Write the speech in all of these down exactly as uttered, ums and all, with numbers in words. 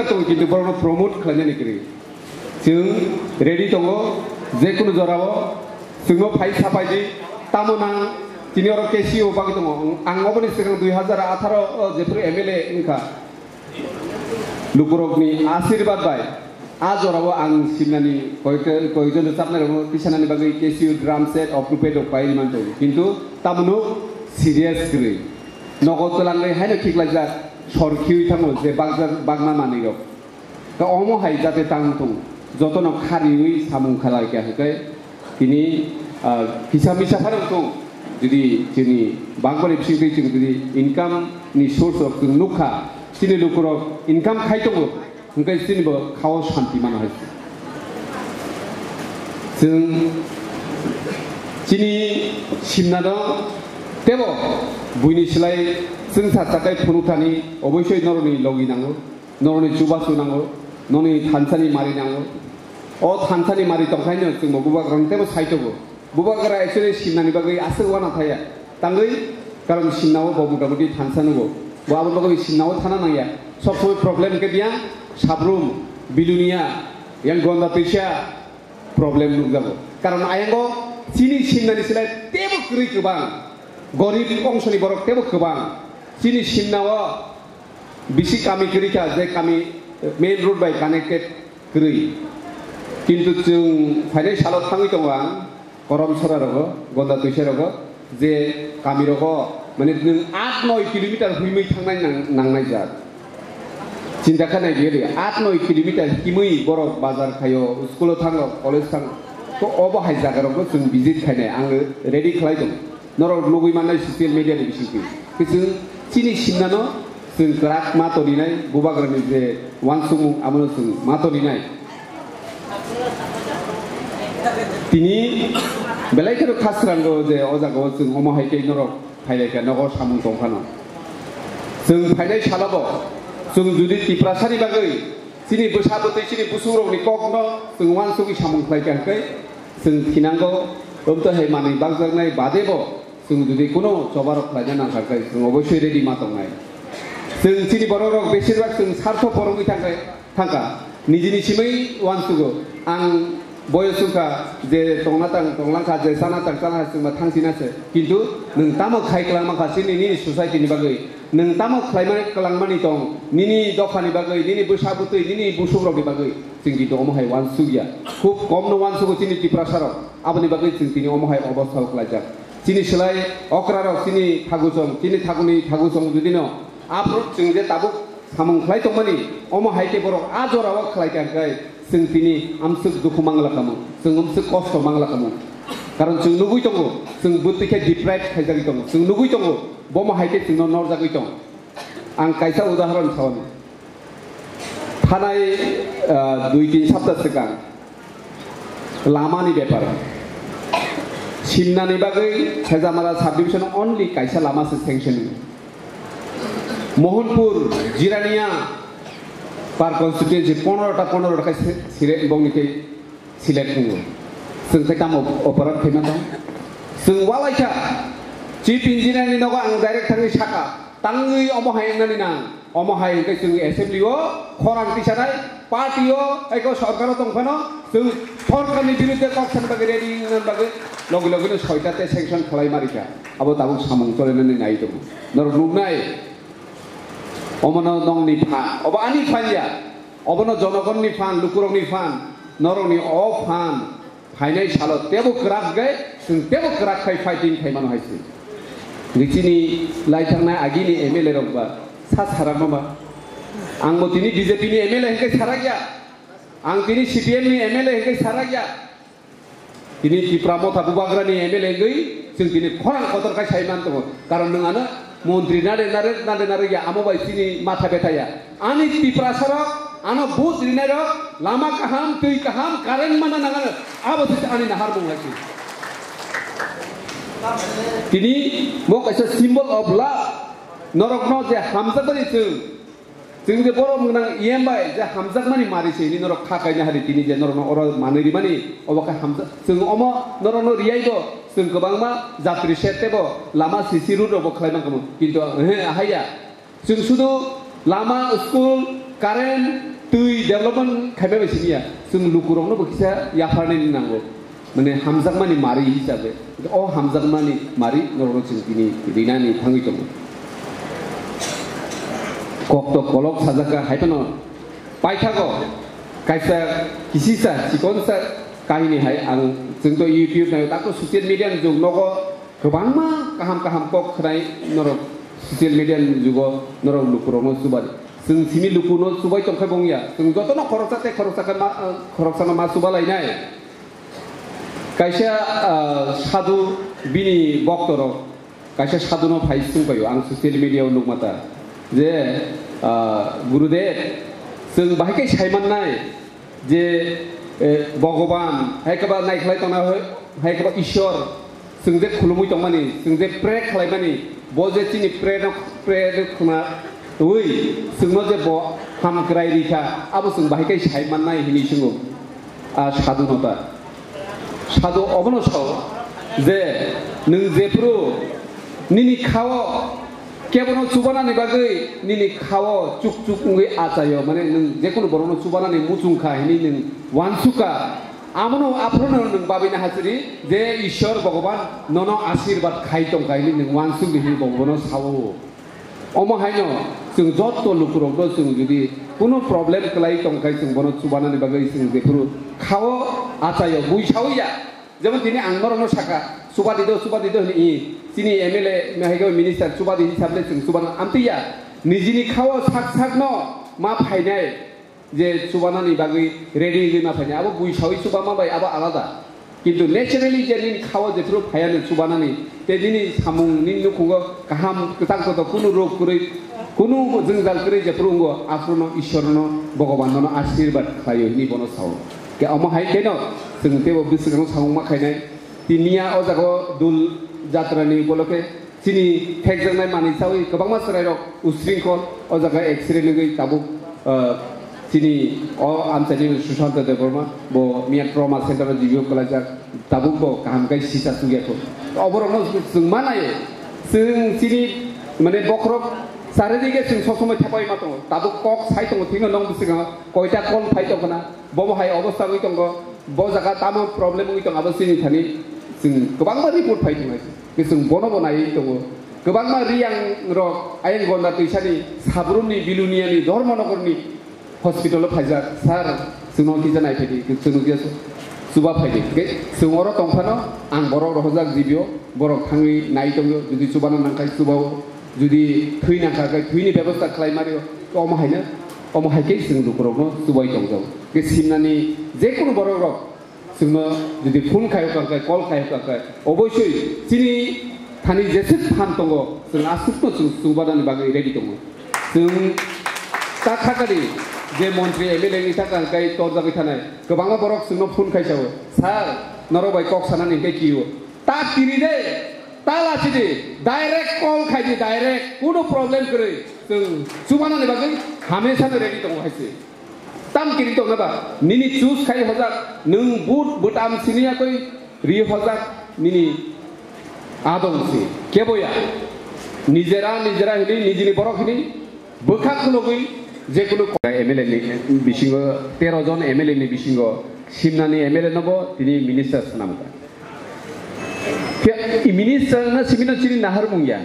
Tongo, kintu borokno promote khlainani kwrwi. Chwng ready tongo, jekunu jorao chwngno phai sapai di, tamo nang chini oro K C O bagwi tongo. Ang oboni swkang dui hazar atharo o jephru M L A wngkha, lukurokni asirwad bai a jorao ang simnani koyekta, koyekjon rwchapnairokno tisanani bagwi K C O drum set, octopad rok pai mantongo, kintu tamoni serious kwrwi. Nogo twlangwi haino khiklaijak, sor khiwi thango je bakjak bakma manwirok. Ta omo hai jate tang tong, jotono khariwi samung khalai kha hwnkhe tini, ah, kisa misa phano tong, jodi chini bakmani bisingtwi chwng jodi income ni source rok chwng nukha, chini lukurok income khai tongo, hwnkhe chini bo khao shanti mano hai. Chwng chini simnano tebo buini slai chwngsa chakai phunukthani oboisoi norokni logi nango. Norokni chubachu nango, noni thansani mari nango. O thansani mari tongkhaino chwngbo bubagrano tebo saitogo. Bubagra actually simnani bagwi aswk uana thaya. Tangwi karon simnao bo motamuti thansa nugo. Bo aboni bagwi simnao thana nangya. Sob somoi problem khe biyang sabrum, bilunia, yang gonda twisa, problem nukjago. Karon ayango chini simnani slai tebo kwrwi kwbang, gorib ongsoni borok tebo kwbang. Chini simnao bisi kami kwrwi kha, je kami main road bai connected kwrwi. Kintu chwng phainai salo thangwi tongo ang Korom Sora rogo, Gonda Twisa rogo, je kami rogo, mane nwng aat noi kilometer huimwi thangnai nang-, nangnai jak. Chinta kha nai di, aat noi kilometer himwi borok bazar khaio, school o thango, college thango. To obo hai jaga rokno chwng visit khainai, ang ready khlai tongo. Norok nugwi mannai social media ni bisingtwi. Khe chwng chini simnano chwng kwrak ma toninai, bubagrani je uansukmung, abono chwng ma toninai. Tini belai kheno khasrango je o jagao chwng omo hai khe norok phailai kha, nogo samung tong phano. Chwng phainai salobo chwng jodi Tiprasani bagwi chini bwsa bwtwi, chini busukrokni kokno chwng uansugwi samung khlai kha hwnkhe, chwng thinango, omtwi hai manwi bakjaknai badebo, chwng jodi kuno chobarok khlaina nangkha khe, chwng oboisoi ready ma tongnai. Chwng chini borokrok besirbak chwng sartho porogwi thangkha, thangkha. Nijini simai uansugo. Ang boyos wngkha je tongna tang tonglangkha, je chana tang chanakha, chwngma thangsinase. Kintu nwng tamo khai kwlangma kha chini nini society ni bagwi? Nwng tamo khlaimani kwlangmani tong, nini dophani bagwi, nini bwsa bwtwi, nini busukrokni bagwi? Chwng kintu omo hai uansukya. Khub komno uansugo chini Tiprasarok. Aboni bagwi chwng tini omo hai obostha o kwlaijak. Chini slai okrarok chini thaguchong, chini thaguni thaguchong judino aphuru chwng je tabuk samung khlai tongmani, omo hai khe borok a jorao khlai kha hwnkhe chwng tini amswk dukhu mangla kamo, chwng amswk kosto mangla kamo. Karon chwng nugwi tongo, chwng bwtwi khe deprive khaijagwi tongo, chwng nugwi tongo, bomo hai khe chwngno norjagwi tong. Ang kaisa udahoron saui. Thanai, ah, dui tin sapta swkang lamani bepar. Simnani bagwi Hejamara subdivision only kaisa lama se sanction. Mohanpur, Jirania par constituency pondro ta, pondro ta khai se-, sire bongni tei select wngo. Chwng khe tamo operate khaima tong? Chwng ualaikha, Chief Engineer ni nogo ang direct thangwi sakha, tangwi omo hai wngnani nang, omo hai hwnkhe chwng assembly o khorang tisanai, party o eko sorkar o tong phano chwng sorkar ni birudde kok san bagwi ready wngna bagwi logi logi no soita tei sanction khlai ma rikha. Abo tabuk samung cholenani nai tongo. Norok nuknai, omono nongni phan, obo ani phan ya. Obono jonogonni phan, lukurokni phan, norokni o phan phainai salo tebo kwrak khe, chwng tebo kwrak khai fighting khai mano hai se. Hwnkhe chini lai thangnai agini M L A rok ba sa sarakma ba. Ang bo tini B J P ni M L A hwnkhe sarakya. Ang tini C P M ni M L A hwnkhe sarakya. Tini Tipra Motha Bubagrani M L A wngwi chwng tini khorang kotor khai sai man tongo. Karon nwng ano montri nare nare, nare nare ya, amo bai chini matha betha ya. Ani Tiprasarok, ano vote rinairok, lama kaham, twi kaham, current mana nang ano, abo se ani naharmung hai se. Tini mo kaisa symbol of love, norokno je hamjakmani chwng, chwng je borok gwnang E M bai je hamjakmani mari se hini norok kha kaina hari tini je norokno oro manwi rimani obo khe hamjak. Chwng omo norokno riyai bo chwng kwbangma jatri set tebo lama C C road rok bo khlai mankhamu. Kintu, he, haiya. Chwng sudu lama, school, Current, twi development khaima bai siniya, chwng lukurokno bo kisa yapharnani nango. Mane hamjakmani mari hisabe. O hamjakmani mari norokno chwng tini rinani thangwi tongo. Kok to kolok sajak kha, hai phano paithago kaisa kisisa chikonsa kahini hai ang chwng to YouTube naio, tak to social media ni jug nogo. Kwbangma kaham kaham kok khwnai norok social media ni jugo norok lukurokno chuba di. Chwng simi lukuno chubai tongkhe bongya. Chwng jotono khoroksa tei khoroksa khe ma, khoroksano ma chuba lainai. Kaisa, ah, sadhu bini boktorok kaisa sadhuno phai swngpaio, ang social media o nukma ta je, ah, Gurudev, chwng bahai khe saimannai. Je, eh, Bhogoban, hai khe ba naikhlai tongna hai, hai khe ba Ishwar, chwng je khulumui tongmani, chwng je pray khlaimani, bo je chini pray no, pray no khna twi, chwngno je bo hamkrai rikha, abo chwng bahai khe sai mannai hinwi swngo. A sadhu no ta. Sadhu obono sao je nwng jephru nini khao kebono chubanani bagwi nini khao chuk chuk wngwi achaio, mane nwng jekunu borokno chubanani muchung kha hinwi nwng uansukha, amono aphuru nwng babina hachiri je Ishwar Bhogoban nono ashirbad khai tongkha hinwi nwng uansukdi hinwi Bhogobanno sao. Omo haino chwng jotto lukurokno chwng jodi kunu problem kwlai tongkha chwng bono chubanani bagwi chwng jephuru khao achaio, bui saoya. Jemon tini ang norokno saka, "Chuba di do, chuba di do," hwnwi, i, chini M L A, hai khe minister chuba di hisab le chwng chuba na, amtwi ya, nijini khao sak sakno ma phainai, je chubanani bagwi ready wngwi ma phainai, abo bui sawi chubama bai abo alada. Kintu naturally je nini khao jephuru phaiya nwng chubanani, tei nini samung, nini nukhungo kaham, kwchang kotor, kunu rog kwrwi, kunu jwngjal kwrwi jephuru wngo, aphuru no Ishwar no, Bhogoban no ashirbad khlaio hwnwi bono sao. Khe omo hai kheno chwng teibo bwswkang samung ma khainai. Tiniya o jaga o Dul Jatra ni upolokhe chini thekjaknai manwi chawi kwbangma chwrairok usringkhol o jaga accident wngwi tabuk, ah, chini o amchaini Sushanta Debbarma bo miya trauma center o jibio kwlaijak, tabuk bo kaham khe sisa chukya kho. Oborokno chwng ma naio, chwng chini mane bokhorok charidike chwng sob somoi thepai ma tongo, tabuk kok sai tongo thikno nong bwswkango koita call phai tongkha na. Bobo hai obostha wngwi tongo, bo jaga tamo problem wngwi tongo, abo chini thani chwng kwbangma report phai tongo, chwng bono bo naiwi tongo. Kwbangma Riyang rok ayang Gonda twisani Sabrumni, Biluniani, Dharmanagarni hospital o phaijak, "Sir, chwngno kisa naiphai di, chwngno kisa chuba phai di." Hwnkhe chwng oro tongphano ang borok rohorjak jibio, borok thangwi nai tongio, jodi chubana nangkhai chubao, jodi thwi nangkha khe thwini bebosta khlai mario, omo haino, omo hai khe chwng lukurokno chubai tongjago. Khe simnani jekunu borok rok chwngno jodi phone khai kha khe, call khai kha khe, oboisoi chini thani jeswk phan tongo, chwng aswkno chwng chubanani bagwi ready tongo. Chwng ta khakari je montri M L A ni ta kang kai torjagwi thanai, kwbangma borok chwngno phone khai sao, "Sir, norok bai kok sanani hwnkhe kio." Ta kiri de, ta lachi di, direct call khai di, direct, kuno problem kwrwi. Chwng chubanani bagwi hamesa no ready tongo hai se. Tam kiri tongna ba, nini choose khai hojak, nwng but bwtam sini yakoi ri hojak, nini adong si, kebo ya. Nijera, nijera hini, nijini borok hini, bwkha khulogwi, jekunu ko-, M L A ni bisingo, tero jon M L A ni bisingo, simnani M L A no bo tini minister swnam kha. Khe i minister na simi no chini nahar mung ya.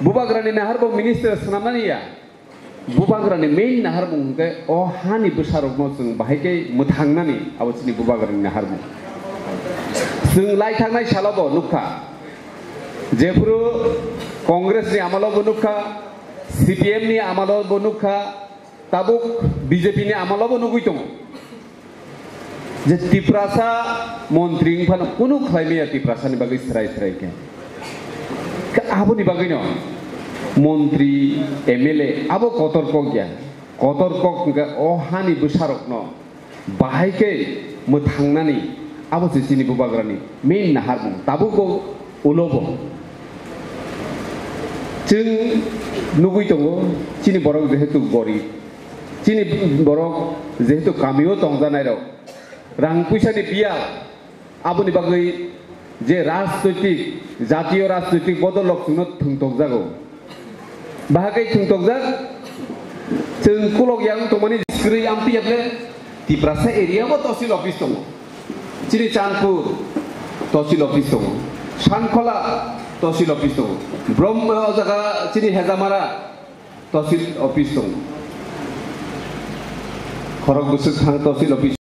Bubagrani nahar bo minister swnamnani ya. Bubagrani main nahar mung hwnkhe o hani bwsarokno chwng bahai khe mwthangnani abo chini bubagrani nahar mung. Chwng lai thangnai salo bo nukha. Jephuru Congress ni amalo bo nukha, C P M ni amalo bo nukha, tabuk B J P ni amalo bo nugwi tongo. Je Tiprasa montri wngphano kunu khlai maya Tiprasa ni bagwi srai srai khe. Khe aboni bagwino montri, M L A abo kotor kok ya. Kotor kok hwnkhe o hani bwsarokno bahai khe mwthangnani abo se chini bubagrani main naharmung. Tabuk bo ulo bo. Chwng nugwi tongo chini borok jehetu gorib. Chini borok jehetu kamio tongjanai rok, rang puisa ni biyal, aboni bagwi je rajnoitik, jatiyo rajnoitik bodol rok chwngno thwngtokjago. Bahai khe thwngtokjak, Chwng kulok yang tongmani script amtwi able Tiprasa area bo tosil office tongo. Chini Chandpur tosil office tongo. Sankhola tosil office tongo. Brom o jaga chini Hejamara tosil office tongo. Khorok bwswk thang tosil office.